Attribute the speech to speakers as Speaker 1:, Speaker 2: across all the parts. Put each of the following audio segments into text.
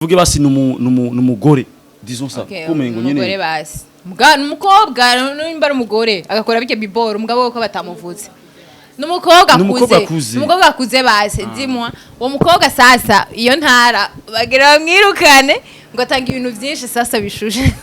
Speaker 1: Tuvuge basi numugore, disons ça.
Speaker 2: Okay,
Speaker 1: kumengo
Speaker 2: umugore.
Speaker 1: Nyene.
Speaker 2: Basi numukobwa, nimba ari umugore agakora bijya biboro, umugabo ko batamuvuze, numukobwa.
Speaker 1: N'umukobwa
Speaker 2: akuze.
Speaker 1: Akuze.
Speaker 2: Umukobwa akuze basi, dis-moi, uwo mukobwa sasa iyo ntara bagira bamwirukane ngo atanga ibintu byinshi sasa bishushe.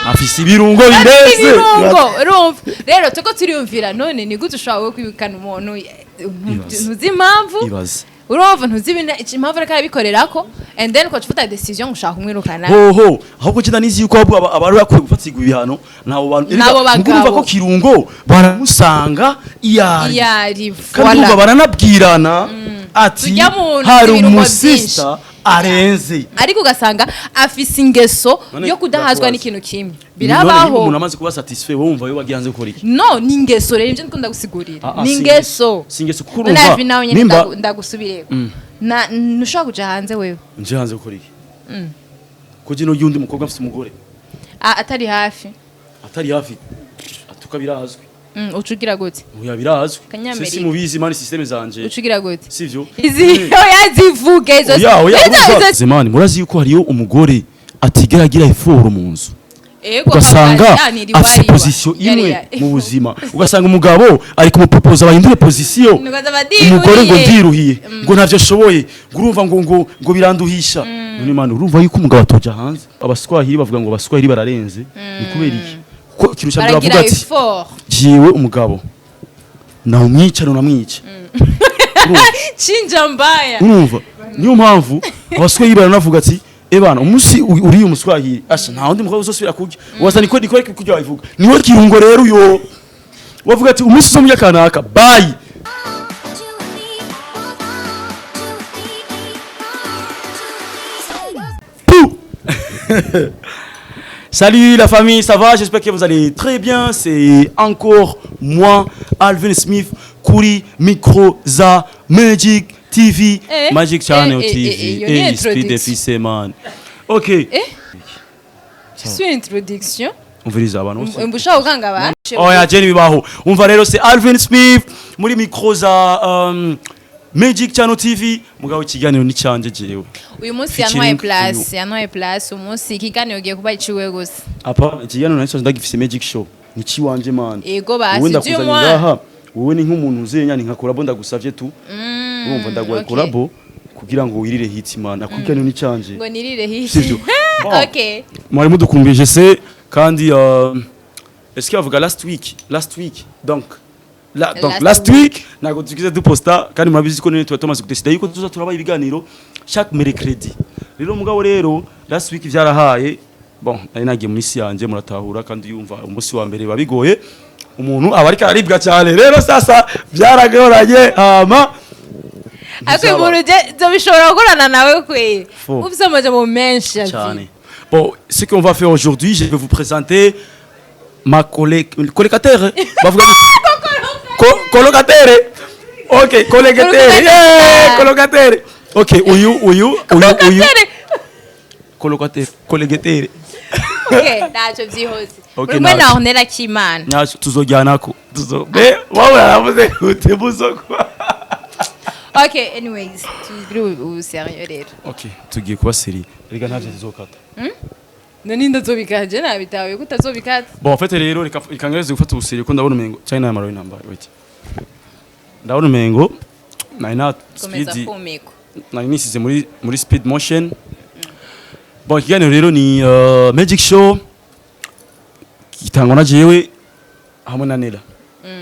Speaker 1: Afise ibirungo
Speaker 2: Afise
Speaker 1: birenze.
Speaker 2: Ibirungo. Urumva rero tuko turiyumvira none ni gute ushobora wowe kwirukana umuntu?
Speaker 1: Ibaze.
Speaker 2: Ntuzi impamvu.
Speaker 1: Ibaze.
Speaker 2: Urumva ntuzi impamvu ariko arabikorerako, and then ukaca ufata décision ngo ushaka kumwirukana.
Speaker 1: Hoho, ahubwo cyenda nizi yuko ahubwo abari bakwiye gufatirwa ibihano nabo bantu.
Speaker 2: Nabo
Speaker 1: Erega,
Speaker 2: bagabo.
Speaker 1: mugurumva ko Kirungo baramusanga iyari.
Speaker 2: Iyari.
Speaker 1: Kandi urumva
Speaker 2: Voilà.
Speaker 1: baranabwirana ati
Speaker 2: Tujya mu nzu
Speaker 1: hari
Speaker 2: ibirungo.
Speaker 1: umusista arenze.
Speaker 2: Ariko ugasanga afise ingeso
Speaker 1: None
Speaker 2: yo kudahazwa
Speaker 1: ndakubaza.
Speaker 2: n'ikintu kimwe.
Speaker 1: None niba
Speaker 2: Birabaho.
Speaker 1: umuntu amaze kuba satisfait, wowe wumva yo wagiye hanze gukora iki?
Speaker 2: No, ni ingeso rero, ibyo ndikunda gusigurira.
Speaker 1: Ah, ah,
Speaker 2: Ni
Speaker 1: si
Speaker 2: ingeso.
Speaker 1: Si ingeso kuko
Speaker 2: None
Speaker 1: urumva
Speaker 2: hafi nawe nyene.
Speaker 1: nimba
Speaker 2: Ndagusubireko na ntushobora kuja hanze wewe.
Speaker 1: Nje hanze gukora iki? Ko jino y'undi mukobwa afise umugore.
Speaker 2: Ah, atari hafi.
Speaker 1: Atari hafi atuka birazwi.
Speaker 2: Uca ugira gute?
Speaker 1: Oya, birazwi.
Speaker 2: Kanyamerika.
Speaker 1: Si mubizi man, système zanje.
Speaker 2: Uca ugira gute?
Speaker 1: Sivyo?
Speaker 2: Izi oya, zivuge izo.
Speaker 1: Oya,
Speaker 2: Izo-
Speaker 1: urumva
Speaker 2: izo-
Speaker 1: zemani, murazi yuko hariyo umugore atigera agira effort mu nzu.
Speaker 2: Ego,
Speaker 1: Ugasanga
Speaker 2: papa, ya, ni riwa,
Speaker 1: afise
Speaker 2: riwa.
Speaker 1: position imwe
Speaker 2: Yari
Speaker 1: mu buzima, ugasanga umugabo ari kumupropoza bahindure position.
Speaker 2: Nuko
Speaker 1: Umugore ngo
Speaker 2: ndiruhiye.
Speaker 1: ndiruhiye, ngo ntavyo ashoboye, ngo urumva ngo biranduhisha. None man, urumva yuko umugabo atoja hanze. Abaswahili bavuga ngo abaswahili bararenze. Ni kubera iki? Kuko ikintu cya mbere
Speaker 2: Baragira
Speaker 1: bavuga ati
Speaker 2: effort.
Speaker 1: Jiwe umugabo nawumwica, nunamwica.
Speaker 2: Chinja mbaya.
Speaker 1: Urumva niyo mpamvu abaswahili baranavuga ati ebana umunsi uriye umuswahili asha nta wundi mukobwa uzosubira kurya. Waza niko kurya babivuga niwe Kirungo. Rero uyo bavuga ati umunsi uzomurya kanaka, bye.
Speaker 3: 2, 3, 1, 2, 3, 4.
Speaker 1: Pouh. Salut la famille, ça va? J'espère que vous allez très bien. C'est encore moi, Alvin Smith, kuri micro za Magic TV,
Speaker 2: Eh,
Speaker 1: Magic Channel
Speaker 2: eh, eh,
Speaker 1: TV.
Speaker 2: eh, iyo ni
Speaker 1: Eh, Speed
Speaker 2: introduction.
Speaker 1: FC man. Ok.
Speaker 2: Si introduction.
Speaker 1: Umviriza abantu bose.
Speaker 2: Mba ushaka gukanga abantu.
Speaker 1: Oya, Jenny, bibaho. Umva rero, c'est Alvin Smith muri micro za Magic Channel TV. Mugabo ikiganiro ni canje jewe.
Speaker 2: Uyu munsi
Speaker 1: Featuring
Speaker 2: yantwaye place, yantwaye place umunsi. Ikiganiro giye kuba iciwe gusa.
Speaker 1: Apa, ikiganiro nacyo ndagifise, Magic Show. Ni ciwanje man.
Speaker 2: Ego basi,
Speaker 1: Wowe ndakuzanye
Speaker 2: dis-moi.
Speaker 1: ngaha, wowe ni nk'umuntu uzenya, ni nka collabo ndagusavye tu. Urumva ndaguhaye collabo kugira ngo wirire hit man. Akuganiro ni canje.
Speaker 2: Ngo nirire hit.
Speaker 1: Sivyo? Bon.
Speaker 2: Okay.
Speaker 1: Mwari mudukumbije se kandi est-ce qu'il bavuga last week, last week, donc la, donc
Speaker 2: Last
Speaker 1: last week ntabwo tugize duposta, kandi murabizi ko nene tuba tumaze kudesida yuko tuza turaba ibiganiro chaque mercredi. Rero mugabo rero last week vyarahaye, bon, nari nagiye mu misi yanje, muratahura, kandi yumva umunsi wa mbere biba bigoye, umuntu aba ariko araribwa cyane. Rero sasa byaragoranye hama
Speaker 2: Ariko uyu muntu je bishobora gukorana nawe kwe.
Speaker 1: Faux.
Speaker 2: Ufise amajambo menshi ya
Speaker 1: Cyane. Bon, ce qu'on va faire aujourd'hui, je vais vous présenter ma collègue, colocataire. Bavuga gute? Colocataire. Ok, colocataire. Yeah, colocataire. Ok, uyu uyu uyu uyu colocataire, colocataire.
Speaker 2: Okay, ntacyo, byihuse.
Speaker 1: Okay,
Speaker 2: Uri kumwe na
Speaker 1: ntacyo.
Speaker 2: Ornella Kimana.
Speaker 1: Nyacho tuzojyanako. Tuzo. Be, wowe aravuze gute muzokwa?
Speaker 2: Okay, anyways, turi ubu sérieux rero.
Speaker 1: Ok, tugiye kuba sérieux. Rega ntavyo tuzokata.
Speaker 2: None ndazobikata, nabitawe ko utazobikata.
Speaker 1: Bon, en fait rero reka ngereze gufata ubusérieux ko ndabona umengo China yamara intambara. Wait. Ndabona umengo nari na
Speaker 2: Komeza.
Speaker 1: speed
Speaker 2: Kumiko.
Speaker 1: Nari nisize muri speed motion. Bon, ikiganiro rero ni Magic Show, gitangwa na jewe hamwe na Nela.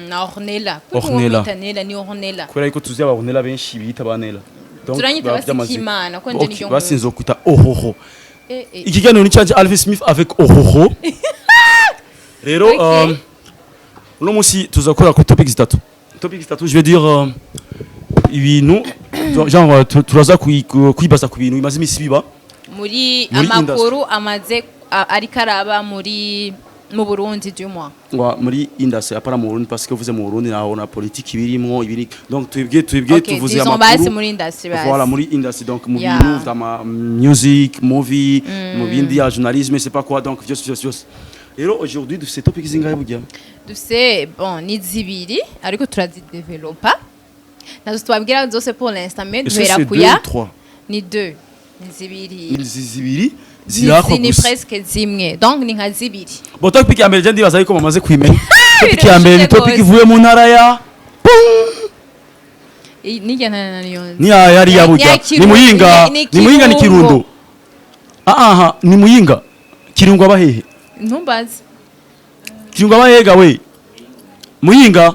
Speaker 2: Na Ornella.
Speaker 1: Ornella.
Speaker 2: Ornella Nela ni Ornella.
Speaker 1: Kubera yuko tuzi aba Ornella benshi biyita ba Nela. Donc,
Speaker 2: Turanyita
Speaker 1: biba
Speaker 2: basi
Speaker 1: byamaze-
Speaker 2: Kimana, ko nje
Speaker 1: Ok,
Speaker 2: niryo.
Speaker 1: Basi nzokwita Ohoho.
Speaker 2: Eh, eh.
Speaker 1: Ikiganiro ni canje, Alvin Smith avec Ohoho. Rero uno munsi tuzakora ku topic zitatu. Topic zitatu, je vais dire ibintu genre turaza kwibaza ku bintu bimaze imisi biba
Speaker 2: muri
Speaker 1: muri
Speaker 2: amakuru amaze ariko araba muri mu Burundi, du moins.
Speaker 1: Wa muri industry, apara mu Burundi, parce que uvuze mu Burundi naho na politique ibirimwo ibiri, donc twebwe
Speaker 2: Okay,
Speaker 1: tuvuze
Speaker 2: disons basi
Speaker 1: amakuru
Speaker 2: muri industry basi.
Speaker 1: Voilà, muri industry, donc mu bintu vy'ama music, movie, mu bindi ya journalisme, c'est pas quoi, donc vyose vyose vyose. Rero aujourd'hui dufise topic zingahe burya?
Speaker 2: Dufise, bon, ni zibiri ariko turazidevelopa, nazo tubabwira zose pour l'instant, mais
Speaker 1: Est-ce que
Speaker 2: duhera
Speaker 1: c'est deux
Speaker 2: kuya
Speaker 1: ou trois?
Speaker 2: Ni deux. Ni zibiri.
Speaker 1: Izi zibiri zirakwa
Speaker 2: Ni
Speaker 1: gusa.
Speaker 2: presque zimwe, donc ni nka zibiri.
Speaker 1: Bon, topic ya mbere je ndibaza yuko bamaze kwimenya. Topic ya mbere ni topic
Speaker 2: Rwose.
Speaker 1: ivuye mu ntara ya
Speaker 2: Nijya na niyo.
Speaker 1: Ni ya yari ya burya ni Muyinga. Ni Muyinga, ni Kirundo. Aha ni Muyinga. Kirungo abahehe?
Speaker 2: Ntumbaze.
Speaker 1: Kirungo abahega we? Muyinga.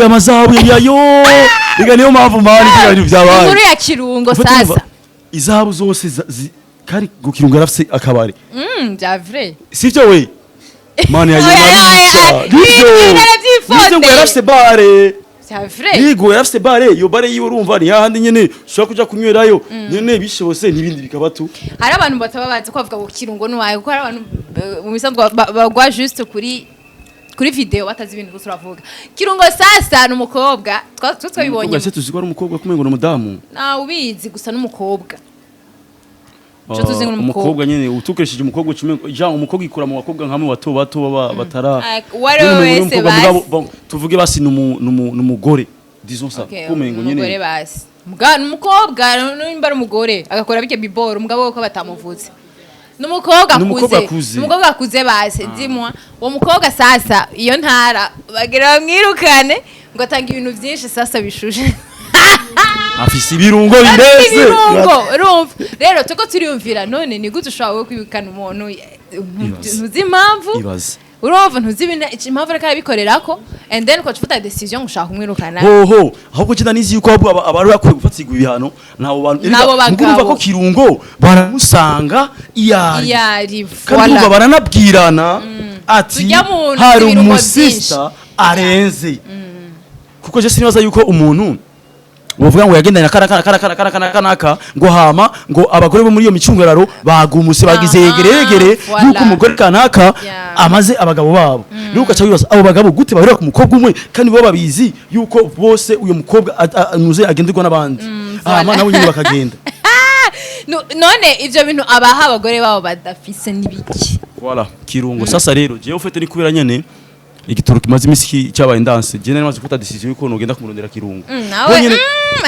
Speaker 1: Amazahabu ya yo Iga, niyo mpamvu mari ibintu byabaye.
Speaker 2: Inkuru ya Kirungo.
Speaker 1: Ufite
Speaker 2: Sasa
Speaker 1: urumva, izahabu zose kari ngo Kirungo yarafise akabari.
Speaker 2: Bya vrai.
Speaker 1: Sivyo we? Mani ya
Speaker 2: Oya, oya, oya.
Speaker 1: nivyo.
Speaker 2: Ibintu narabyifondeye.
Speaker 1: Nivyo, ngo yarafise bare.
Speaker 2: Bya vrai.
Speaker 1: Yego, yarafise bare. Iyo bare yiwe urumva ni hahandi nyene ushobora kuja kunywerayo nyene bishobose n'ibindi bikaba tu.
Speaker 2: Hari abantu bataba bazi ko bavuga ngo Kirungo nuwaye, kuko hari abantu mu bisanzwe bagwa juste kuri video batazi ibintu gusa uravuga. Kirungo sasa ni umukobwa twabibonye.
Speaker 1: Umukobwa se tuzi ko ari umukobwa, kumengo ni umudamu.
Speaker 2: Nawe ubizi gusa n'umukobwa. Ico tuzi ngo ni umukobwa.
Speaker 1: Umukobwa nyene utukoresheje umukobwa ucume Jean, umukobwa ikura mu bakobwa nkamwe bato bato baba batara.
Speaker 2: Ah, uwo ari we
Speaker 1: Nyene
Speaker 2: wese
Speaker 1: umukobwa
Speaker 2: basi.
Speaker 1: mugabo, bon, tuvuge basi numugore, disons ça.
Speaker 2: Okay,
Speaker 1: Kumengo
Speaker 2: umugore
Speaker 1: nyene.
Speaker 2: basi. Muga n'umukobwa, nimba ari umugore agakora bijya biboro umugabo ko batamuvutse. N'umukobwa
Speaker 1: N'umukobwa
Speaker 2: akuze.
Speaker 1: akuze.
Speaker 2: N'umukobwa akuze basi, dis-moi. Uwo mukobwa sasa iyo ntara bagira bamwirukane ngo atanga ibintu byinshi sasa bishushe.
Speaker 1: Afise ibirungo
Speaker 2: Afise
Speaker 1: bindeze.
Speaker 2: ibirungo, urumva rero tuko turiyumvira none ni gute ushobora wowe kwirukana umuntu
Speaker 1: Ibaze.
Speaker 2: ntuzi impamvu?
Speaker 1: Ibaze.
Speaker 2: Urumva ntuzi impamvu ariko arabikorerako, and then ukaca ufata decision ngo ushaka kumwirukana.
Speaker 1: Hoho ahubwo cyenda nizi yuko ahubwo abari bakwiye gufatirwa ibihano nabo bantu.
Speaker 2: N'abo
Speaker 1: Erega, mugo urumva
Speaker 2: bagabo.
Speaker 1: ko Kirungo baramusanga iyari.
Speaker 2: Iyari.
Speaker 1: Kandi urumva
Speaker 2: Voilà.
Speaker 1: baranabwirana ati
Speaker 2: Tujya mu
Speaker 1: hari
Speaker 2: ibirungo.
Speaker 1: umusista arenze, kuko je sinibaza yuko umuntu wovuga ngo yagendanye na kara kara kara kara kara kara kanaka, ngo hama ngo abagore bo muri iyo micungararo bagumuse bagize yegeregere
Speaker 2: Voilà.
Speaker 1: yuko umugore kanaka amaze abagabo babo. Rero ugaca wibaza abo bagabo gute bahurira ku mukobwa umwe kandi bo babizi yuko bose uyo mukobwa nuze agenderwa n'abandi, hama nabo nyine bakagenda.
Speaker 2: None ivyo bintu abaha abagore babo badafise n'ibiki?
Speaker 1: Voilà, Kirungo sasa rero jewe ufite ni kubera nyene igitoro kimaze imisi cyabaye ndanse, je nari maze gufata decision yuko nogenda kumurondera Kirungo.
Speaker 2: Nawe,
Speaker 1: Bonyene-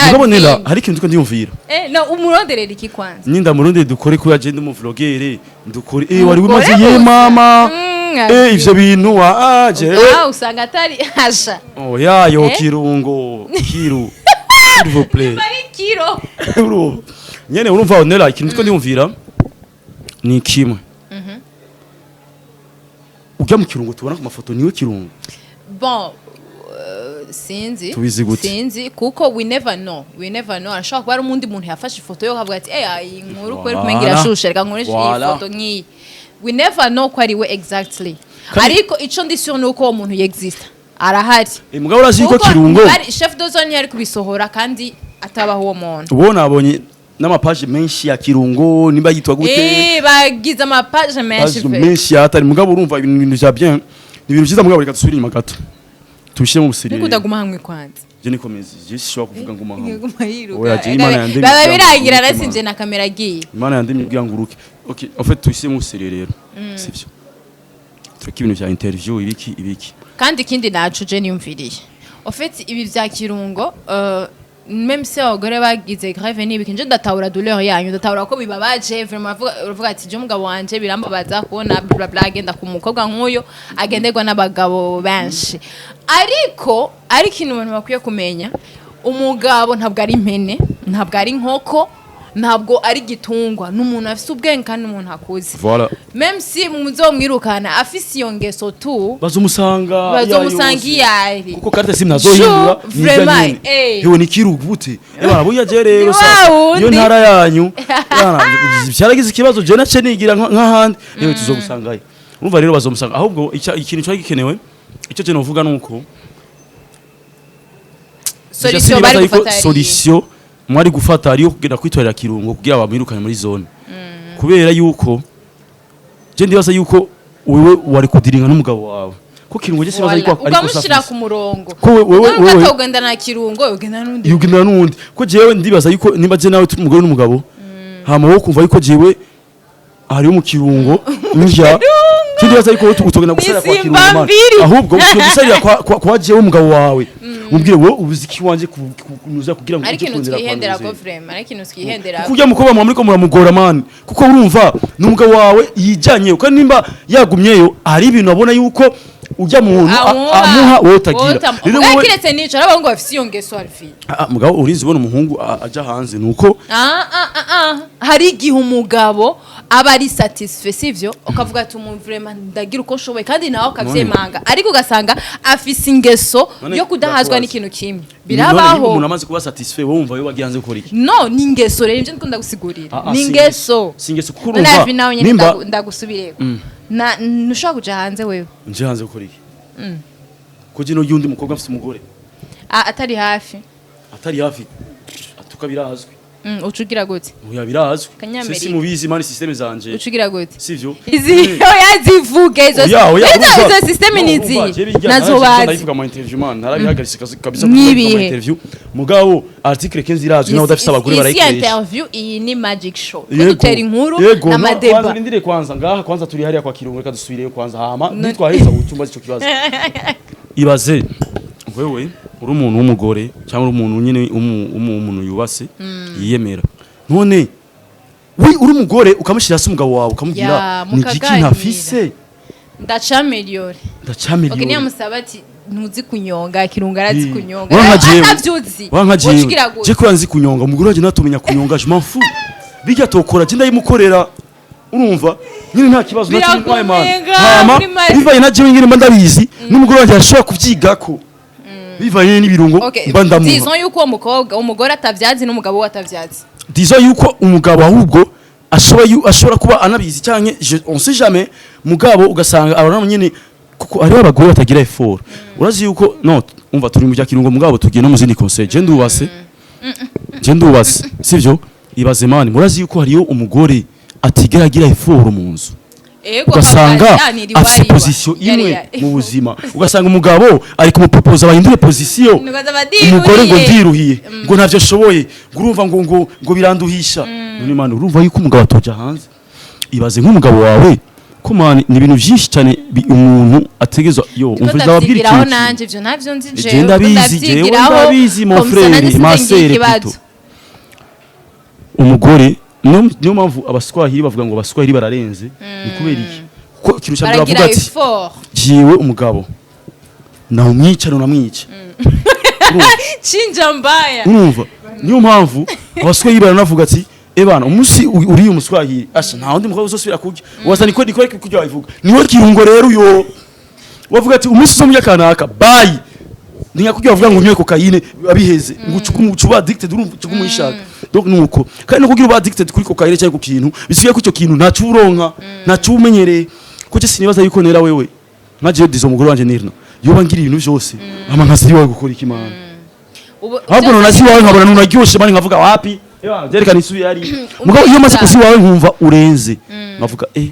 Speaker 1: Mugabo nera
Speaker 2: ati.
Speaker 1: hari ikintu ndiko ndiyumvira.
Speaker 2: No umuronderera iki kwanza?
Speaker 1: Ninda murundi dukore kubera je ndi umuvlogere, dukore wari
Speaker 2: Umugore
Speaker 1: wimaze ye
Speaker 2: gusa.
Speaker 1: mama.
Speaker 2: Ati.
Speaker 1: Ivyo bintu wa je.
Speaker 2: Ah, usanga atari hasha.
Speaker 1: Oya yo.
Speaker 2: Eh?
Speaker 1: Kirungo, Kiru, s'il vous plaît.
Speaker 2: Ari kiro.
Speaker 1: Urumva nyene, urumva nera ikintu ndiko ndiyumvira ni kimwe: ujya mu Kirungo tubona ku mafoto niwe Kirungo?
Speaker 2: Bon, sinzi.
Speaker 1: Tubizi gute?
Speaker 2: Sinzi kuko we never know, we never know. Arashobora kuba ari umundi muntu yafashe ifoto yo akavuga ati iyi nkuru kweri kumenga irashushe, reka nkoreshe iyi foto nk'iyi. We never know ko ari we exactly. Ariko ico ndi sûr ni uko uwo muntu yexista, arahari.
Speaker 1: Mugabo urazi yuko
Speaker 2: Kuko
Speaker 1: Kirungo
Speaker 2: chef de zone yari kubisohora kandi atabaho uwo muntu.
Speaker 1: Ubu nabonye n'amapaje menshi ya Kirungo, nimba yitwa gute.
Speaker 2: Bagize amapaje menshi
Speaker 1: Paje
Speaker 2: pe.
Speaker 1: menshi yatari. Mugabo urumva ibintu vya bien, ni ibintu vyiza. Mugabo reka dusubire inyuma gato tubishyire mu busiri.
Speaker 2: Niko udaguma hamwe kwanza.
Speaker 1: Je nikomeze, je sishobora kuvuga ngo mahama.
Speaker 2: Guma yiruka.
Speaker 1: Oya, je Imana yandemye
Speaker 2: Baba
Speaker 1: kugira ngo
Speaker 2: birangira
Speaker 1: nguruke,
Speaker 2: nasinje
Speaker 1: Imana.
Speaker 2: na kamera agiye.
Speaker 1: Imana yandemye kugira ngo uruke. Okay, en fait tubishyire mu busiri rero, sivyo? Tureke ibintu vya interview, ibiki ibiki.
Speaker 2: Kandi ikindi naco je niyumviriye, en fait ibi vya Kirungo, même si abagore bagize grève n'ibiki, nje ndatahura douleur yanyu, ndatahura ko bibabaje vraiment. Uravuga ati je umugabo wanje birambabaza kubona bla bla agenda ku mukobwa nk'uyo agenderwa n'abagabo benshi. Ariko ari ikintu abantu bakwiye kumenya: umugabo ntabwo ari impene, ntabwo ari inkoko, ntabwo ari igitungwa. Ni umuntu afise ubwenge kandi umuntu akuze.
Speaker 1: Voilà.
Speaker 2: Même si muzomwirukana afise iyo ngeso tu,
Speaker 1: Bazomusanga.
Speaker 2: Bazomusanga iyari.
Speaker 1: Kuko carte SIM ntazohindura.
Speaker 2: Sure, vraiment, eh.
Speaker 1: Hewe ni kirugute ebana buya je rero
Speaker 2: Ni wa
Speaker 1: sasa
Speaker 2: wundi.
Speaker 1: iyo ntara yanyu bana byaragize ikibazo, je nace nigira nk'ahandi yewe tuzogusangayo. Urumva rero bazomusanga. Ahubwo ikintu cyari gikenewe, icyo je novuga nuko
Speaker 2: Solution bari gufata yari-
Speaker 1: solution mwari gufata ariyo kugenda kwitwarira Kirungo kugira bamwirukane muri zone, kubera yuko je ndibaza yuko wewe wari kudiringa n'umugabo wawe, ko Kirungo je sibaza yuko
Speaker 2: Voilà.
Speaker 1: ariko
Speaker 2: Ukamushyira ku murongo.
Speaker 1: Ko wewe
Speaker 2: Nubwo
Speaker 1: wewe
Speaker 2: atawugenda na Kirungo, ugenda n'undi.
Speaker 1: Yugendana n'uwundi, ko jewe ndibaza yuko nimba je nawe turi umugore n'umugabo, hama wowe kumva yuko jewe hariho mu Kirungo njya Sindibaza yuko wowe utogenda gusarira kwa
Speaker 2: Ni
Speaker 1: Kirungo man.
Speaker 2: Simbambiri.
Speaker 1: Ahubwo utogenda gusarira kwa jewe umugabo wawe, umubwire wowe ubuziki wanje kunuza kugira ngo
Speaker 2: Ariko
Speaker 1: uje
Speaker 2: ikintu
Speaker 1: kurondera kwa
Speaker 2: twihendera ko
Speaker 1: Nuzeye.
Speaker 2: vraiment, ariko ikintu twihendera.
Speaker 1: Kuko ujya mukobwa muba muriko muramugora man, kuko urumva ni umugabo wawe yijyanyeyo, kandi nimba yagumyeyo hari ibintu abona yuko ujya muntu amuha wowe utagira. Rero wowe
Speaker 2: kiretse nico ari abahungu bafise iyo ngeso, Alfie.
Speaker 1: Ah, ah, mugabo urinzi ubona umuhungu aja hanze nuko
Speaker 2: Ah, ah, ah, ah. Hari igihe umugabo aba ari satisfait, sivyo, ukavuga ati umuntu vraiment ndagira uko nshoboye, kandi nawe ukavyemanga, ariko ugasanga afise ingeso
Speaker 1: None
Speaker 2: yo kudahazwa
Speaker 1: ndakubaza.
Speaker 2: n'ikintu kimwe.
Speaker 1: None niba
Speaker 2: Birabaho.
Speaker 1: umuntu amaze kuba satisfait, wowe wumva yo wagiye hanze gukora iki?
Speaker 2: No, ni ingeso rero, ivyo ndiko ndagusigurira.
Speaker 1: Ah, ah,
Speaker 2: Ni
Speaker 1: si
Speaker 2: ingeso.
Speaker 1: Si ingeso, kuko
Speaker 2: None
Speaker 1: urumva
Speaker 2: Alfie, nawe nyene
Speaker 1: nimba
Speaker 2: ndagusubireko na ntushobora kuja hanze wewe?
Speaker 1: Nje hanze gukora iki? Ko je no yundi mukobwa afite umugore.
Speaker 2: Ah, atari hafi.
Speaker 1: Atari hafi atuka birazwi.
Speaker 2: Ucugira gute?
Speaker 1: Oya, birazwi.
Speaker 2: Kanyamerika.
Speaker 1: Si mubizi man, système zanje.
Speaker 2: Ucugira gute?
Speaker 1: Sivyo?
Speaker 2: Izi oya, zivuge izo.
Speaker 1: Oya, oya,
Speaker 2: Izo
Speaker 1: urumva-
Speaker 2: izo système
Speaker 1: No,
Speaker 2: ni
Speaker 1: urumva,
Speaker 2: izi
Speaker 1: je bijya
Speaker 2: nazo bazi.
Speaker 1: Ndayivuga mu interview man, narabihagaritse kabisa
Speaker 2: Nk'ibihe?
Speaker 1: kuvuga mu interview. Mugabo article 15 irazwi, naho udafise abagore
Speaker 2: Isi
Speaker 1: barayikoresha.
Speaker 2: interview iyi ni magic show.
Speaker 1: Yego.
Speaker 2: Dutera inkuru
Speaker 1: Yego, no,
Speaker 2: n'amadeba.
Speaker 1: kwanza rindire, kwanza ngaha, kwanza turi hariya kwa Kirungo, reka dusubireyo kwanza, hama nitwaheza utumbaza ico kibazo. Ibaze wewe uri umuntu w'umugore cyangwa uri umuntu nyine umuntu yubase yiyemera, none we uri umugore ukamushyira hasi umugabo wawe ukamubwira
Speaker 2: Ya,
Speaker 1: ni igiki
Speaker 2: mukaganira.
Speaker 1: ntafise?
Speaker 2: Ndaca miliyoni.
Speaker 1: Ndaca
Speaker 2: Okay, niyo
Speaker 1: miliyoni.
Speaker 2: musaba ati ntuzi kunyonga, Kirungo arazi kunyonga.
Speaker 1: Wa nka jewe.
Speaker 2: Atavyuzi.
Speaker 1: Wa nka jewe.
Speaker 2: Ucugira gute?
Speaker 1: Je kubera nzi kunyonga, umugore wanje natumenya kunyonga, je m'en fous, bijya tokora je ndayimukorera, urumva nyine nta kibazo nta kintu ntwaye man.
Speaker 2: Birakumenga,
Speaker 1: Hama
Speaker 2: muri make.
Speaker 1: bivanye na jewe nyine mba ndabizi, n'umugore wanje arashobora kuvyigako bivanye n'ibirungo
Speaker 2: Okay,
Speaker 1: mba ndamuha.
Speaker 2: disons yuko uwo mukobwa, umugore atavyazi n'umugabo we atavyazi.
Speaker 1: Disons yuko umugabo ahubwo ashobora kuba anabizi canke on sait jamais, mugabo ugasanga abana nyine, kuko hariho abagore batagira effort. Urazi yuko no umva turi mu bya Kirungo, mugabo tugiye no mu zindi conseil. Je ndubatse, sivyo? Ibaze man, murazi yuko hariyo umugore atigera agira effort mu nzu.
Speaker 2: Ego.
Speaker 1: Ugasanga
Speaker 2: papa, yani,
Speaker 1: afise
Speaker 2: riwariwa.
Speaker 1: position imwe
Speaker 2: Yari-
Speaker 1: mu buzima, ugasanga umugabo ari kumupropoza bahindure position, umugore ngo ndiruhiye, ngo ntavyo ashoboye, ngo urumva ngo biranduhisha. None man, urumva yuko umugabo atoja hanze? Ibaze nk'umugabo wawe ko man, ni ibintu byinshi cyane umuntu ategezwa yo umva ndababwira
Speaker 2: Ndavyigiraho
Speaker 1: ikintu kimwe.
Speaker 2: nanje ivyo ntavyo nzi jewe.
Speaker 1: Je ndabizi, jewe ndabizi, mon frère, ma sœur plutôt. Umugore niyo mpamvu abaswahili bavuga ngo abaswahili bararenze. Ni kubera iki? Kuko ikintu cya mbere
Speaker 2: Baragira
Speaker 1: bavuga ati
Speaker 2: effort.
Speaker 1: jiwe umugabo nawumwica nunamwica.
Speaker 2: Chinja mbaya.
Speaker 1: Urumva niyo mpamvu abaswahili baranavuga ati ebana umunsi uriye umuswahili asha nta wundi mukobwa uzosubira kurya, wasa niko kurya babivuga niwe Kirungo. Rero uyo bavuga ati umunsi uzomurya kanaka bye, ni nka kurya bavuga ngo unywe kokayine biba biheze, ngo ucuba uba addicted, urumva ucuba umuyishaka. Donc nuko kandi no kugira uba addicted kuri kokayine cyangwa ku kintu, bisigaye ko icyo kintu ntaco uronka, ntaco umenyereye. Kuko je sinibaza yuko nera wewe nka jewe dizo umugore wanje nirna yoba ngira ibintu byose ama nkazi iwawe gukora iki man? Ahubwo none azi iwawe nkabona nunaryoshe man, nkavuga wapi. Ewa, byerekana isubi yari mugabo iyo maze kuzi iwawe nkumva urenze, nkavuga eh.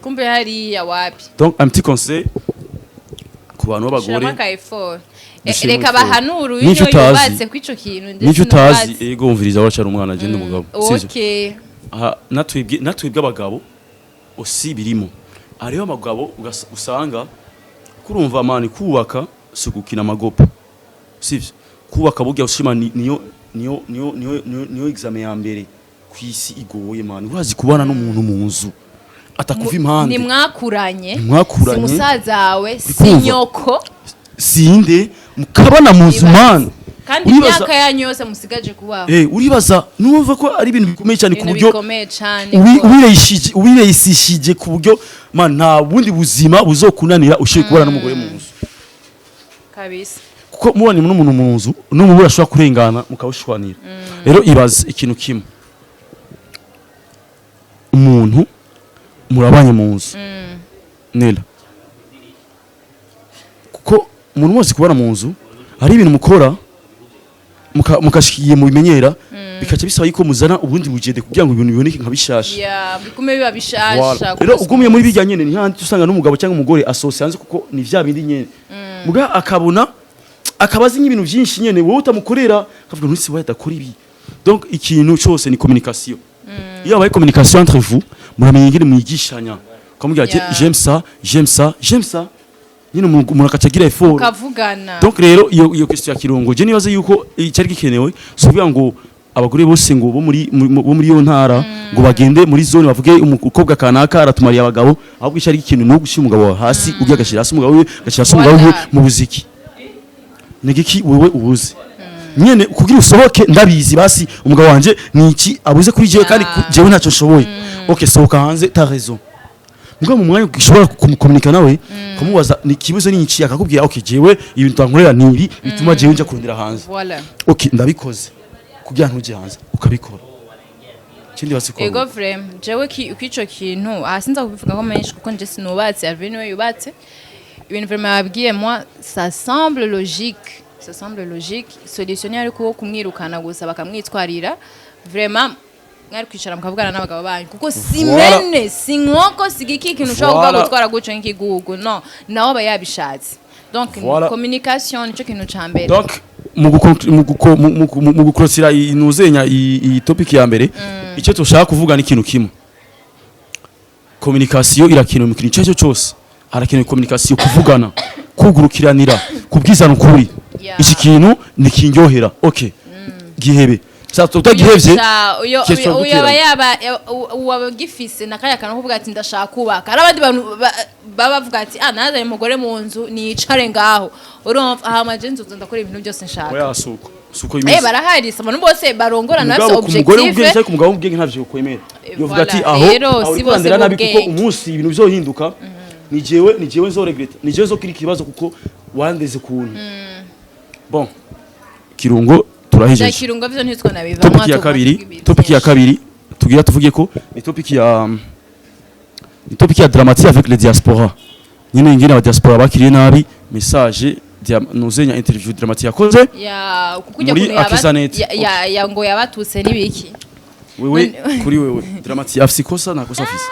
Speaker 2: Kumbe hariya wapi.
Speaker 1: Donc un petit conseil ku bantu b'abagore:
Speaker 2: Shiramo aka effort.
Speaker 1: Dushiremo
Speaker 2: Reka
Speaker 1: effort.
Speaker 2: bahanure uyu
Speaker 1: N'icyo
Speaker 2: niyo
Speaker 1: utazi.
Speaker 2: yubatse kw'ico kintu ndetse
Speaker 1: N'icyo utazi.
Speaker 2: n'ubatse.
Speaker 1: Ego, umviriza, waracara umwana, agenda umugabo, sivyo?
Speaker 2: Okay.
Speaker 1: Aha, natwebwe abagabo osi birimo, hariho abagabo usanga kurumva man, kubaka si gukina amagopa, sivyo? Kubaka burya ushima niyo examen ya mbere ku isi igoye man. Urazi kubana n'umuntu mu nzu atakuva impande.
Speaker 2: Nimwakuranye.
Speaker 1: Ntimwakuranye.
Speaker 2: Si musaza wawe, si
Speaker 1: Urikumva?
Speaker 2: nyoko.
Speaker 1: Sinde mukabana mu nzu man.
Speaker 2: Kandi imyaka yanyu yose musigaje kubaho.
Speaker 1: Uribaza numva ko ari ibintu bikomeye cyane ku
Speaker 2: Ibintu
Speaker 1: buryo
Speaker 2: bikomeye cane rwose.
Speaker 1: Wireyishije ku buryo man nta bundi buzima buzokunanira ushoboye kubana n'umugore mu nzu.
Speaker 2: Kabisa.
Speaker 1: Kuko mubanye n'umuntu mu nzu n'umubura ashobora kurengana mukawushwanira. Rero ibaze ikintu kimwe: umuntu murabanye mu nzu nera, kuko umuntu wese kubana mu nzu hari ibintu mukora mukashikiye mubimenyera, bikaca bisaba yuko muzana ubundi bugende kugira ngo ibintu biboneke nka bishasha.
Speaker 2: Ya, bigume biba bishasha.
Speaker 1: Voilà. Rero ugumye muri bijya nyene ni handi usanga n'umugabo cyangwa umugore asohotse hanze, kuko ni vya bindi nyene, muga akabona akaba azi nk'ibintu byinshi nyene wowe utamukorera, akavuga ntusi wowe adakora ibi. Donc ikintu cyose ni communication. Iyo habaye communication entre vous, muramenya ingene mwigishanya. Ukamubwira: "J'aime ça, j'aime ça, j'aime ça." Nyine umuntu akaca agira effort.
Speaker 2: Ukavugana.
Speaker 1: Donc rero iyo question ya Kirungo, je nibaze yuko icyari gikenewe si ukuvuga ngo abagore bose ngo bo muri iyo ntara ngo bagende muri zone bavuge umukobwa kanaka aratumariye abagabo. Ahubwo icyari gikenewe ni ugushyira umugabo wawe hasi, ugiye agashyira hasi umugabo we, agashyira hasi umugabo we.
Speaker 2: Voilà.
Speaker 1: Mu buziki ni igiki wewe ubuze nyene kugira usohoke? Ndabizi, basi umugabo wanje ni iki abuze kuri jewe kandi jewe ntacyo nshoboye. Okay, sohoka hanze, t'as raison. Mugabo mu mwanya ushobora kumukomunika nawe, kumubaza ni ikibazo ni iki, akakubwira: "Okay, jewe ibintu tankorera ni ibi bituma jewe nja kurondera hanze."
Speaker 2: Voilà.
Speaker 1: Okay, ndabikoze kugira ntuje hanze, ukabikora. Ikindi basikora.
Speaker 2: Ego, vraiment, jewe k'ico kintu aha sinza kubivuga ko menshi kuko nje sinubatse, Alvin niwe yubatse. Ibintu vraiment yabwiye, moi ça semble logique, ça semble logique. Solution yari kuwo kumwirukana gusa bakamwitwarira. Vraiment mwari kwicara mukavugana n'abagabo banyu, kuko si mene si nkoko si igiki ikintu ushobora kuvuga gutwara gutyo nk'ikigugu, no nawe aba yabishatse. Donc communication nico kintu ca mbere.
Speaker 1: Donc mu gukrosira inuzenya iyi topic ya mbere, icyo tushaka kuvuga ni ikintu kimwe: communication irakenewe mu kintu icyo ari cyo cyose. Harakenewe communication, kuvugana, kugurukiranira, kubwizana ukuri. Iki kintu nikinyohera, okay, gihebe. Sasa utagihevye, kesho
Speaker 2: uyo aba
Speaker 1: guteranya.
Speaker 2: Yaba uwaba gifise na kaya kantu kuvuga ati ndashaka kubaka. Hari abandi bantu baba bavuga ati: "Ah, nazanye umugore mu nzu nicare ngaho, urumva, hama je nzoza ndakora ibintu byose nshaka."
Speaker 1: Oya, suko imeze.
Speaker 2: Barahari, abantu bose barongorana bafise
Speaker 1: Mugabo ku mugore w'ubwenge
Speaker 2: objectif.
Speaker 1: cyangwa ku mugabo w'ubwenge ntavyo kwemera. Yovuga ati
Speaker 2: Voilà.
Speaker 1: aho
Speaker 2: Rero,
Speaker 1: aho
Speaker 2: si
Speaker 1: uriko
Speaker 2: bose
Speaker 1: urandera nabi kuko
Speaker 2: b'ubwenge.
Speaker 1: umunsi ibintu bizohinduka, ni jewe nzoregreta, ni jewe nzokira ikibazo kuko wandeze kuntu. Bon, Kirungo
Speaker 2: Vya
Speaker 1: turahejeje.
Speaker 2: Kirungo vyo ntitwo nabivamwo.
Speaker 1: Topic ya kabiri, topic ya kabiri tugira tuvuge ko ni topic ya Drama-T avec les diaspora. Nyine ingene aba diaspora bakiriye nabi message dia nuzenya interview Drama-T yakoze
Speaker 2: ya kuko ujya
Speaker 1: muri
Speaker 2: kuntu yaba
Speaker 1: Akizanet.
Speaker 2: ya ngo yabatutse n'ibiki.
Speaker 1: Wewe, kuri wewe, Drama-T afise ikosa, nta kosa afise?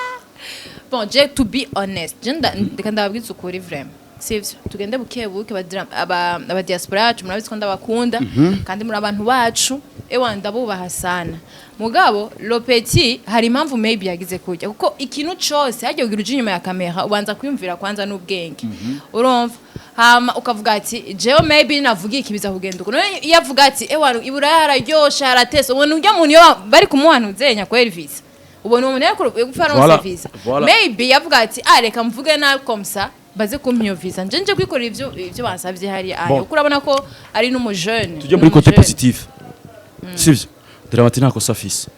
Speaker 2: Bon, je, to be honest, je ndeka ndababwiza ukuri vraiment, sivyo? Tugende buke buke. Aba diaspora yacu, murabizi ko ndabakunda kandi muri abantu bacu, ewa ndabubaha sana. Mugabo le petit hari impamvu maybe yagize kurya, kuko ikintu cose hagiye kugira uje inyuma ya kamera ubanza kwiyumvira kwanza n'ubwenge, urumva, hama ukavuga ati jewe maybe navuga iki biza kugenda uko. None iyo avuga ati ewa iburaya hararyoshe, haratese, ubona urya muntu iyo bari kumuhanuzenya kweri visa, ubona uwo muntu yariko gupfa aronse visa. Maybe yavuga ati: "Ah, reka mvuge nabi comme ça baze kumpa iyo visa, nje kwikorera ivyo bansavye hariya."
Speaker 1: Bon.
Speaker 2: Kuko urabona ko ari n'umujene.
Speaker 1: Tujye muri côté positif, sivyo? Drama-T nta kosa afise.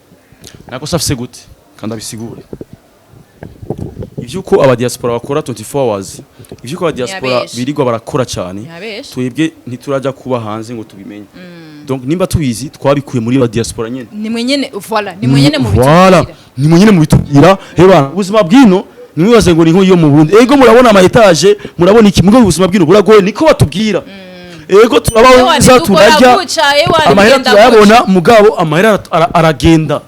Speaker 1: Nta kosa afise gute? Kandi abisigure ivyuko aba diaspora bakora 24 hours, ivyuko aba diaspora
Speaker 2: Ntiyabeshe.
Speaker 1: birirwa barakora cyane.
Speaker 2: Ntiyabeshe.
Speaker 1: Twebwe ntituraja kuba hanze ngo tubimenye. Donc nimba tubizi, twabikuye muri ba diaspora nyene.
Speaker 2: Ni mwenyene, voilà, ni mwenyene mu
Speaker 1: Voilà.
Speaker 2: bitubwira.
Speaker 1: Ni mwenyene mu bitubwira. Heba ubuzima bwino, ntimwibaze ngo ni nk'iyo mu Burundi. Ego, murabona ama étage, murabona iki, mugabo ubuzima bwino buragoye, niko batubwira. Ego, turabaho
Speaker 2: Ewa,
Speaker 1: neza,
Speaker 2: ntidukora
Speaker 1: turarya,
Speaker 2: guca, ewa,
Speaker 1: amahera
Speaker 2: bigenda.
Speaker 1: turayabona, mugabo amahera aragenda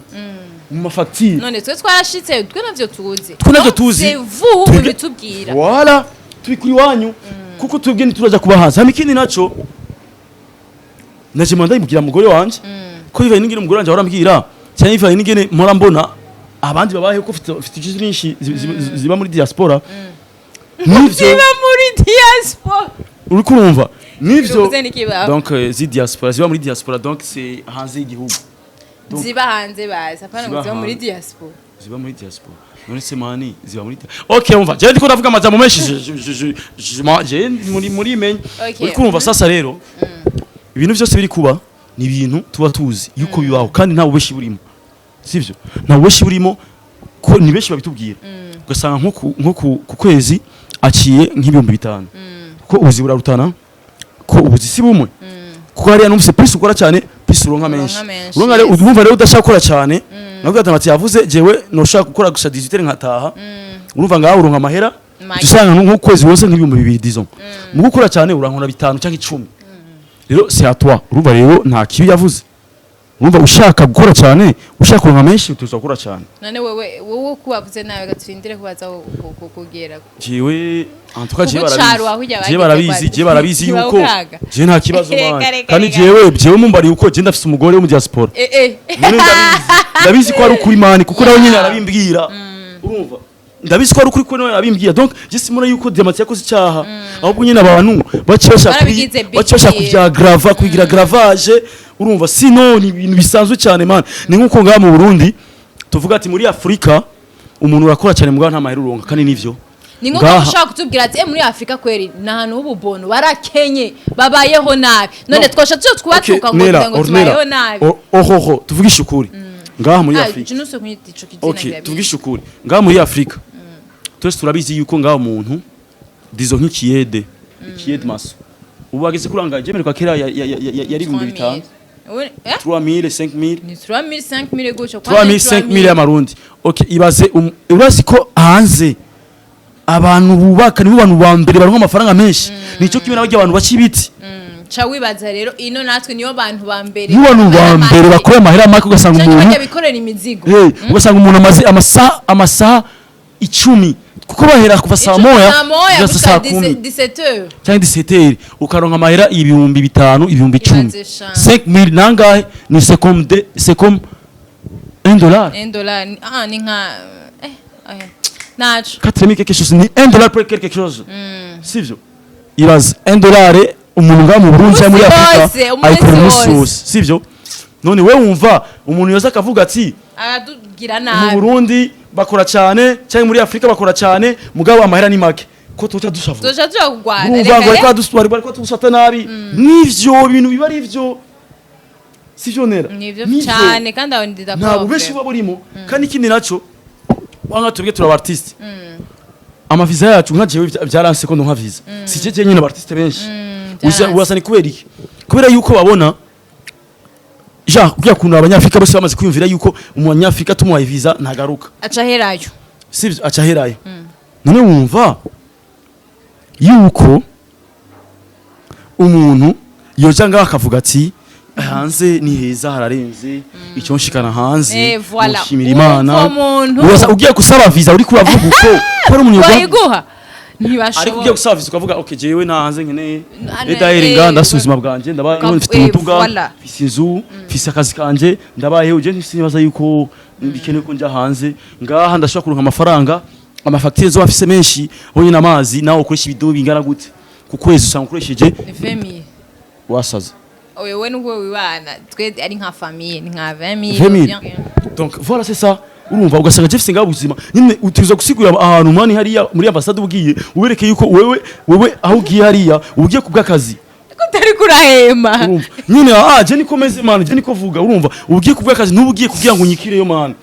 Speaker 1: mu mafagitire.
Speaker 2: None twe twarashitse, twe navyo tuzi.
Speaker 1: Twe navyo
Speaker 2: Donc,
Speaker 1: tuzi.
Speaker 2: c'est vous mubitubwira.
Speaker 1: Voilà, turi kuri wanyu kuko twebwe ntituraja kuba hanze. Hama ikindi naco, naje manda imubwira mugore wanje ko bivanye n'ingene umugore wanje ahora ambwira, cyangwa bivanye n'ingene mpora mbona abandi babayeho, ko mfite inshuti nyinshi ziba muri diaspora, nivyo.
Speaker 2: Ziba muri diaspora.
Speaker 1: Uriko urumva nivyo?
Speaker 2: Bivuze n'ikibaho.
Speaker 1: Donc zi diaspora, ziba muri diaspora, donc c'est hanze y'igihugu.
Speaker 2: Ziba hanze bazi, apana ngo
Speaker 1: Ziba
Speaker 2: ziba muri
Speaker 1: hanze.
Speaker 2: diaspora.
Speaker 1: Ziba muri diaspora. None se mani ziba muri okay, umva, je ndiko ndavuga amajambo menshi, je muri menye. Uriko urumva? Sasa rero ibintu byose biri kuba ni ibintu tuba tuzi yuko bibaho, kandi nta bubeshi burimo, sivyo? Nta bubeshi burimo ko ni benshi babitubwira. Ugasanga nko ku kwezi aciye nk'ibihumbi 5, kuko ubuzi burarutana, ko ubuzi si bumwe, kuko hariya numvise plus ukora cyane, plus uronka menshi.
Speaker 2: Menshi,
Speaker 1: Uronka rero
Speaker 2: yes.
Speaker 1: urumva rero udashaka gukora cyane, nabwo ati yavuze jewe noshaka gukora gusa 18 nkataha. Urumva ngaho uronka amahera
Speaker 2: Make.
Speaker 1: usanga nko kwezi wose nk'ibihumbi 2, disons. Mu gukora cyane urankora bitanu cyangwa 10. Rero c'est à toi. Urumva rero nta kibi yavuze. Urumva ushaka gukora cyane, ushaka kuronka menshi, utuza gukora cyane.
Speaker 2: None wewe ko wavuze nawe, gaturindire kubaza kugera.
Speaker 1: Jewe en tout cas jewe
Speaker 2: Kugucaruha
Speaker 1: barabizi,
Speaker 2: hujya
Speaker 1: jewe
Speaker 2: bagize
Speaker 1: barabizi, jewe barabizi yuko
Speaker 2: Ntibawukaga.
Speaker 1: jewe nta kibazo man.
Speaker 2: Kare, kare,
Speaker 1: Kandi
Speaker 2: kare.
Speaker 1: jewe mumbariye uko je ndafise umugore wo mu diaspora. None ndabizi ko ari ukuri mani, kuko nawe nyine arabimbwira. Urumva Ndabizi ko ari ukuri, ko nawe abimbwiye. Donc je simona yuko Diamant yakoze icyaha, ahubwo nyine abantu baci bashaka
Speaker 2: Barabigize big
Speaker 1: baci bashaka
Speaker 2: deal.
Speaker 1: kuvyagrava, kubigira gravage. Urumva, sino ni ibintu bisanzwe cyane, man. Ni nkuko ngaha mu Burundi tuvuga ati muri Afrika umuntu urakora cyane mugabo nta mahera uronka, kandi nivyo.
Speaker 2: Ni nko ushaka kutubwira ati muri Afrika kweri ni ahantu h'ububono, barakenye, babayeho nabi, none
Speaker 1: No.
Speaker 2: twasha tuyo twubatuka ngo
Speaker 1: Nera,
Speaker 2: kugira ngo
Speaker 1: Ornella,
Speaker 2: tubayeho nabi.
Speaker 1: Ohoho, tuvugishe ukuri, ngaha muri
Speaker 2: Ah,
Speaker 1: Afrika
Speaker 2: je kunyita ico kizina.
Speaker 1: Okay,
Speaker 2: Ngira
Speaker 1: tuvugishe ukuri, ngaha muri Afrika twese turabizi yuko ngaha umuntu dizo nk'ikiyede, ikiyede maso ubu ageze kuranga jemererwa, kera yari 5000.
Speaker 2: Eh?
Speaker 1: 3000, 5000.
Speaker 2: Ni 3000, 5000 gutyo.
Speaker 1: 3000, 5000 y'amarundi. Okay, ibaze urazi ko hanze abantu bubaka nibo bantu ba mbere baronka amafaranga menshi. Nico kimwe n'abarya abantu baca ibiti.
Speaker 2: Ca wibaza rero ino natwe niyo bantu ba mbere.
Speaker 1: Nibo bantu ba mbere bakora amahera make, ugasanga
Speaker 2: canke
Speaker 1: umuntu
Speaker 2: bajya bikorera imizigo.
Speaker 1: Hey, ugasanga umuntu amaze amasaha 10, kuko bahera kuva saa 1
Speaker 2: saa 1
Speaker 1: kugeza
Speaker 2: gushika
Speaker 1: saa 10
Speaker 2: 17 heures.
Speaker 1: Cyangwa 17, ukaronka amahera 5000, 10,000.
Speaker 2: Ibaze sha.
Speaker 1: 5000 nangahe? Ni c'est comme de c'est comme 1 dollar.
Speaker 2: 1 dollar ni nka naco.
Speaker 1: 4000 quelque chose, ni 1 dollar pour quelque chose, sivyo? Ibaze 1 dollar umuntu ngaha mu Burundi cyangwa muri
Speaker 2: Umunsi
Speaker 1: Afrika
Speaker 2: wose, umunsi
Speaker 1: ayikora umunsi
Speaker 2: wose.
Speaker 1: wose, sivyo? None we wumva umuntu yoza akavuga ati
Speaker 2: aradubwira
Speaker 1: mu
Speaker 2: nabi.
Speaker 1: Burundi bakora cyane cyangwa muri Afrika bakora cyane mugabo amahera ni make, ko tuca dushavura?
Speaker 2: Tuja tuja kugwana.
Speaker 1: Urumva ngo
Speaker 2: reka.
Speaker 1: bariko badusata nabi. Nivyo bintu biba ari ivyo, sivyo Nera?
Speaker 2: Nivyo
Speaker 1: Nivyo.
Speaker 2: cyane, kandi aho ndi
Speaker 1: Nta
Speaker 2: d'accord.
Speaker 1: bubeshi buba burimo. Kandi ikindi naco, wanga twebwe turi aba artiste, amaviza yacu nka jewe vyaranse ko ndonka visa. Si jewe nyine, aba artiste benshi.
Speaker 2: Vyaranse.
Speaker 1: Urasa ni kubera iki? Kubera yuko babona ja kugira kuntu abanyafrika bose bamaze kwiyumvira yuko umunyafrika tumuhaye visa ntagaruka.
Speaker 2: Aca herayo.
Speaker 1: Sivyo? Aca aherayo. None wumva yuko umuntu yoja ngaho akavuga ati hanze ni heza, hararenze, icyo nshikana hanze,
Speaker 2: Voilà.
Speaker 1: mushimira Imana.
Speaker 2: Uwo muntu.
Speaker 1: Urasa ugiye gusaba visa uri kuravuga uko ko ari umuntu
Speaker 2: bayiguha
Speaker 1: ariko ugiye
Speaker 2: ntibashobora.
Speaker 1: gusaba visa ukavuga okay, jewe nta hanze nkeneye,
Speaker 2: Ane-
Speaker 1: ndahereye nga ndasubiza ubuzima bwanje, ndabayeho, mfite umuduga,
Speaker 2: voilà.
Speaker 1: mfise inzu, mfise akazi kanje, ndabayeho, je sinibaza yuko bikenewe ko nja hanze. Ngaha ndashobora kuronka amafaranga, amafagitire zo afise menshi honye amazi, nawe ukoresha ibidobo bingana gute ku kwezi, usanga ukoresheje
Speaker 2: 20 000.
Speaker 1: wasaze.
Speaker 2: Oye, we nubwo wibana twe ari nka famille, ni nka 20 000.
Speaker 1: 20 000. Donc voilà, c'est ça. Urumva ugasanga Jeff ngaho ubuzima nyine utuza gusigurira ahantu mani hariya muri ambasade, ugiye ubereke yuko wewe aho ugiye hariya ugiye kubw'akazi.
Speaker 2: Ko utari kurahema.
Speaker 1: Urumva nyine, je niko meze, man, je niko vuga. Urumva ugiye kubw'akazi, ntubu ugiye kugira ngo unyikireyo, man.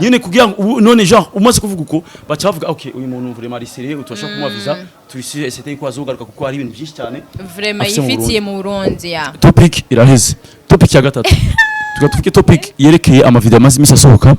Speaker 1: Nyine kugira ngo none genre umaze kuvuga uko, baca bavuga okay, uyu muntu vraiment ari sérieux, utubasha kumuha visa, tuyisire c'était ko azogaruka, kuko hari ibintu byinshi cyane
Speaker 2: vraiment
Speaker 1: afise mu
Speaker 2: yifitiye mu Burundi ya.
Speaker 1: Topic iraheze. Topic ya gatatu, tuvuge topic yerekeye amavideo amaze iminsi asohoka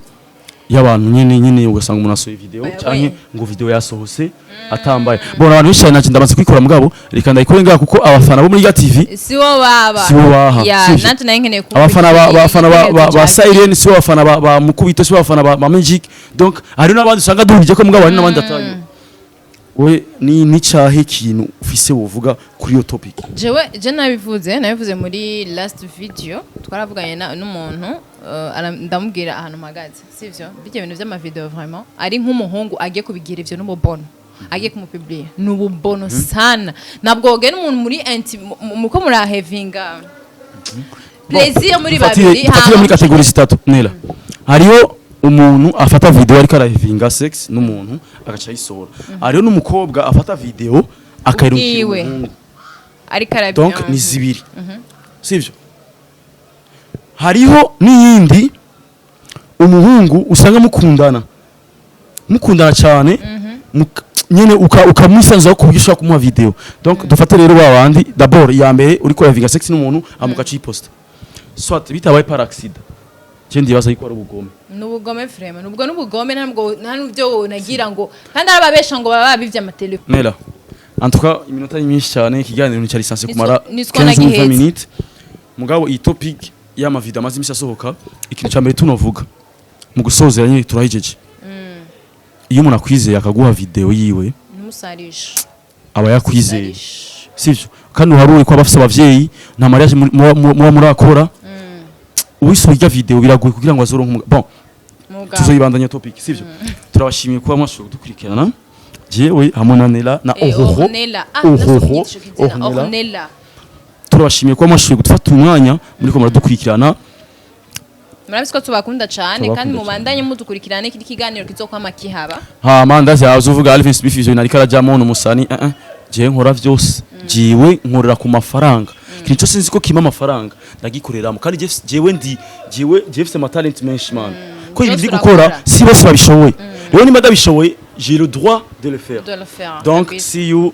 Speaker 1: y'abantu nyine ugasanga umuntu asohoye video
Speaker 2: Oya,
Speaker 1: canke
Speaker 2: we.
Speaker 1: ngo video yasohose atambaye. Bona abantu benshi cyane, nanje ndamaze kuyikora, mugabo reka ndayikore ngaha kuko abafana bo muri Ga TV
Speaker 2: si bo baba.
Speaker 1: Si bo baha,
Speaker 2: ya
Speaker 1: sivyo?
Speaker 2: Natwe nayo nkeneye kumva
Speaker 1: Abafana ba abafana ba Siren, si bo abafana ba Mukubito, si bo abafana ba Magic. Donc hari n'abandi usanga duhurije ko, mugabo hari n'abandi atayo. We ni cahe kintu ufise wovuga kuri iyo topic?
Speaker 2: Jewe je nabivuze muri last video, twaravuganye n'umuntu, ndamubwira ahantu mpagaze, sivyo? Bijya bintu vy'amavideo vraiment, ari nk'umuhungu agiye kubigira ivyo n'ububono agiye kumupublier, ni ububono sana. Ntabwo wogena umuntu muri muko murahevinga plaisir muri babiri.
Speaker 1: Dufatire muri catégories zitatu, Nela. Hariho umuntu afata video ariko arahivinga sex n'umuntu agaca ayisohora, hariho n'umukobwa afata video akayirungikira
Speaker 2: Ubwiwe.
Speaker 1: umuhungu.
Speaker 2: Ariko arabi
Speaker 1: Donc ni zibiri, sivyo? Hariho n'iyindi, umuhungu usanga mukundana cyane, nyene ukamwisanzura ku buryo ushobora kumuha video. Donc dufate rero ba bandi d'abord, iya mbere uriko uravinga sex n'umuntu amugaca yiposta, soit bitabaye par accident, je ndibaza yuko ari ubugome.
Speaker 2: Nubugome vraiment, nubwo nubugome, ntabwo nta nubyo nagira ngo kandi arababesha ngo baba babivye amatelefone.
Speaker 1: Nela, en tout cas iminota ni myinshi cyane, ikiganiro ni lisansi kumara
Speaker 2: Nitwo
Speaker 1: 15 ou 20
Speaker 2: nagihetse.
Speaker 1: minutes. Mugabo iyi topic y'amavideo amaze imisi asohoka, ikintu cya mbere tunovuga mu gusozera nyine turahijeje, iyo umuntu akwizeye akaguha video yiwe,
Speaker 2: Ntusarishe.
Speaker 1: aba yakwizeye.
Speaker 2: Sarishe.
Speaker 1: Sivyo? Kandi uharure ko abafise abavyeyi, nta mariage muba murakora, uwisohoye irya video biragoye kugira ngo azoronke bon.
Speaker 2: Mu Mugabo.
Speaker 1: Tuzoyibandanya topic, sivyo? Turabashimiye kuba mwashoboye kudukurikirana, jewe hamwe na Nela na Ohoho.
Speaker 2: Ornella. Ah,
Speaker 1: Ohoho.
Speaker 2: nasomye ico kizina.
Speaker 1: Ornella.
Speaker 2: Ornella.
Speaker 1: Turabashimiye kuba mwashoboye gufata umwanya muriko muradukurikirana.
Speaker 2: Murabizi ko tubakunda cane.
Speaker 1: Tubakunda
Speaker 2: Kandi
Speaker 1: cane.
Speaker 2: mubandanye mudukurikirana, iki kiganiro kizokwama kihaba.
Speaker 1: Hama ndazi yaza uvuga Alvin Smith ivyo nariko arajamo n'umusani. Jewe nkora vyose, jewe nkorera ku mafaranga. Ikintu cyose nzi ko kima amafaranga ndagikoreramo, kandi jewe ndi jewe mfise ama talent menshi, man, ko ibi
Speaker 2: Byose
Speaker 1: ndi gukora
Speaker 2: urakora.
Speaker 1: si bose babishoboye. Rero nimba ndabishoboye, j'ai le droit de le faire.
Speaker 2: De le faire.
Speaker 1: Donc
Speaker 2: Kabisa.
Speaker 1: see you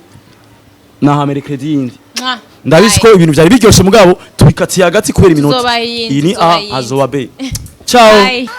Speaker 1: na mercredi yindi.
Speaker 2: Mwah.
Speaker 1: Ndabizi
Speaker 2: Bye.
Speaker 1: ko ibintu byari biryoshye, mugabo tubikatiye hagati kubera iminota.
Speaker 2: Tuzobaha iyindi,
Speaker 1: Iyi ni
Speaker 2: tuzobaha
Speaker 1: A,
Speaker 2: iyindi.
Speaker 1: azoba B. Ciao.
Speaker 2: Bye.